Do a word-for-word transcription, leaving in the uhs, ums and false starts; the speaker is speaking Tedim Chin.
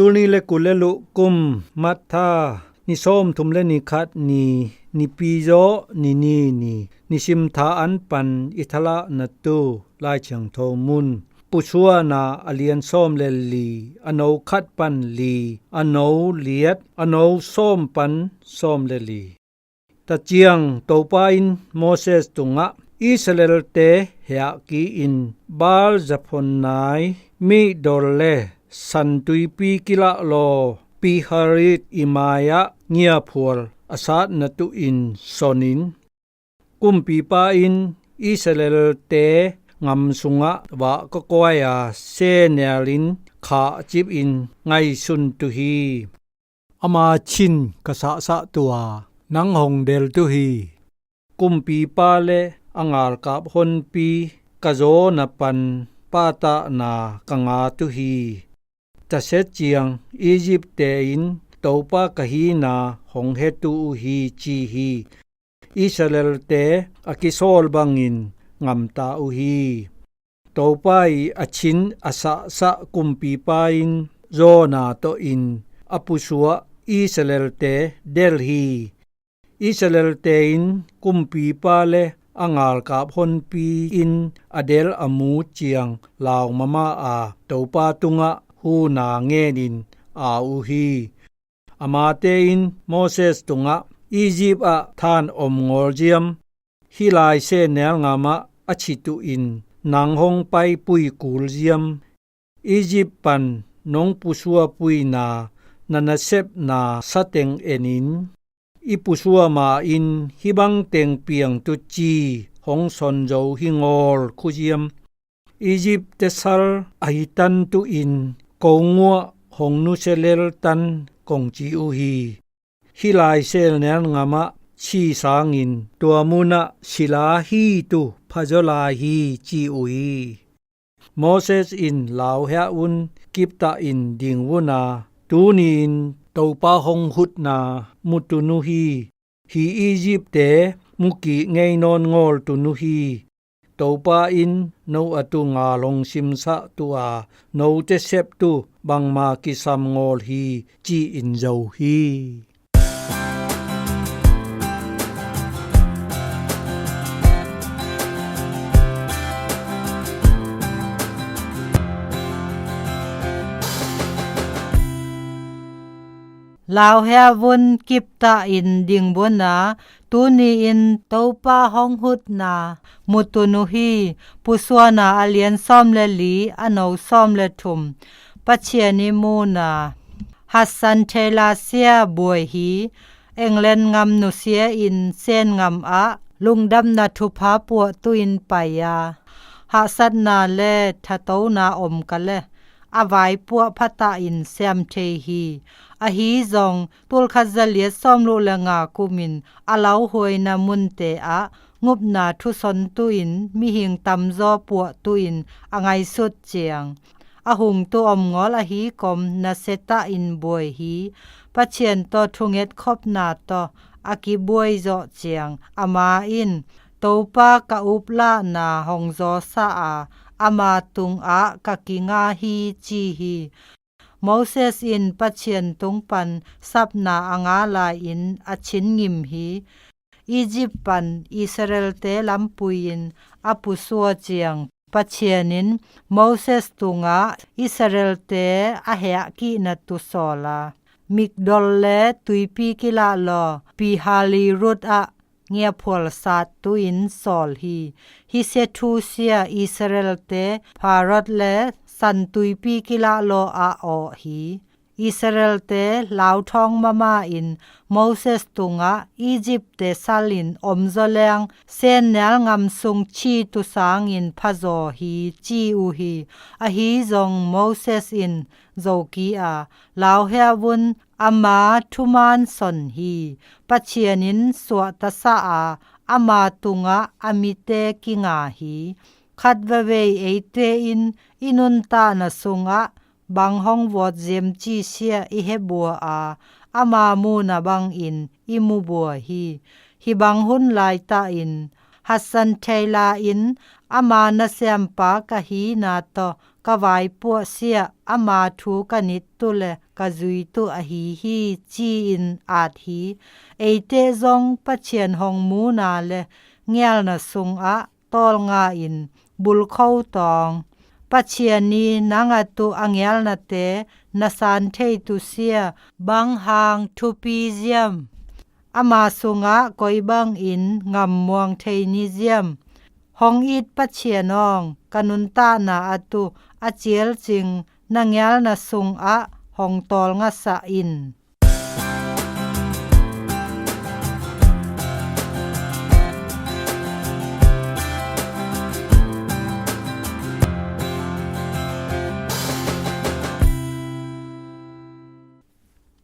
Tul ni le kul le luh kum Matha ni sawm thum le ni khat ni, nipi zaw ni ni ni, nisim tha an pan i thalah na tu Lai Thiangtho mun. Pusuana a lian sawm le li, a no khat pan li, a no liat, a no sawm pan sawm le li. Taciang Topa in Moses tungah Israel-te heahki in Baal Zaphon nai Migdol le San Tuipi kilah law Piharit i mai-ah ngiaphual a satna tuin sonin. Kumpipa in Israel-te ngam sungah vah kawkawi a, senel in khahcip in ngaihsun tu hi. Ama chin ka sahsah tua, nang hong del tu hi. Kumpipa le a ngalkap honpi ka zawna pan pahtahna ka nga tu hi. Taset ciang Egypt-te in Topa ka hihna hong he tu uh hi ci hi. Israel-te a kisawl bangin ngamta uh hi. Topa i a chin a sahsah kumpipa in zawna tawh in a pusuah Israel-te del hi. Israel-te in kumpipa le a ngalkap honpi in a del a mu ciang lau mama a, Topa tungah huna ngenin au uh hi. Amate in Moses tungah, Egypt ah than om ngawl ziam, hih lai senel ngamah a chituh in nang hong paipui kul ziam. Egypt pan nong pusuapuina na nasepna sateng enin, i pusuama in hih bangteng piang tu ci hong son zo hi ngawl khuziam. Egypt-te sal a hi tan tuin ko nguah hong nusia lel tan kong ci uh hi. Hih lai senel ngamah chi sangin tua munah sila hi tu phazaw lai hi ci uh hi. Moses in lauhiah un kiptah in ding vun a, tuni-in Topa hong hutna mutun uh hi. Hih Egypt-te mukih ngei nawn ngawl tun uh hi. Topa in no a tu ngal hong simsah tu a, note sep tu bangma kisam ngawl hi ci-in zo hi. Lauhiah vun kiptah in ding vun a, tuni-in Topa hong hutna mutun uh hi. Pusuana a lian sawm le li, a no sawm le thum. Pathian i muna. Hudson Taylor sia buai hi. England ngam nusia in Sen ngam ah lungdamna thupha puah tu-in pai a, hahsatna le thatona om ka le, a vaipuah phatah in siam thei hi. Ahi zong, tulkhat zaliat sawmluh le nga kumin a lauhuaina munte ah ngupna thuson tu-in mihing tamzaw puah tu-in a ngaisut ciang, a hung tu om ngawl ahi kom nasia tah in buai hi. Pathian tawh thunget khopna tawh a kibuai zawh ciang, ama in, Topa ka uplahna hong zawsa a, ama tungah ka kinga hi ci hi. Moses in Pathian tung pan sapna a nga lai-in a chin ngim hi. Egypt pan Israel-te lampui-in a pusua ciang, Pathian in Moses tungah Israel-te a heahkihna tu sawl a, Migdol le tuipi kilah law Pihahiroth ah ngiaphual sat tu-in sawl hi. Hih sia thu sia Israel-te Pihahiroth le San tuipi kilah law ah awh hi. Israel-te lauthawng mama in Moses tungah Egypt-te sal in omzaw leng senel ngam sung chi tu sangin phazaw hi ci uh hi. Ahi zong Moses in zoki a, lauhiah vun ama thuman son hi. Pathian in suahtasa a, ama tungah a mite kinga hi. Khat vevei eite in i nuntakna sungah bang hong vawt zem ci sia i he bua a, ama muna bangin i mu bua hi. Hih bang hun laitahin Hudson Taylor in ama nasempa ka hihna tawh ka vaipuah sia ama thu ka nit tu le ka zuitu ahi hi, ci-in at hi. Eite zong Pathian hong muna le ngelna sungah tawlnga in bulkho tawng. Pathian i nang a tu a ngelnate na san thei tusia bang hang thupi ziam? Ama sungah koi bangin ngam muang thei ni ziam? Hong it Pathian awng, ka nuntakna a tu a cielcing na ngelna sungah hong tawlngasah in.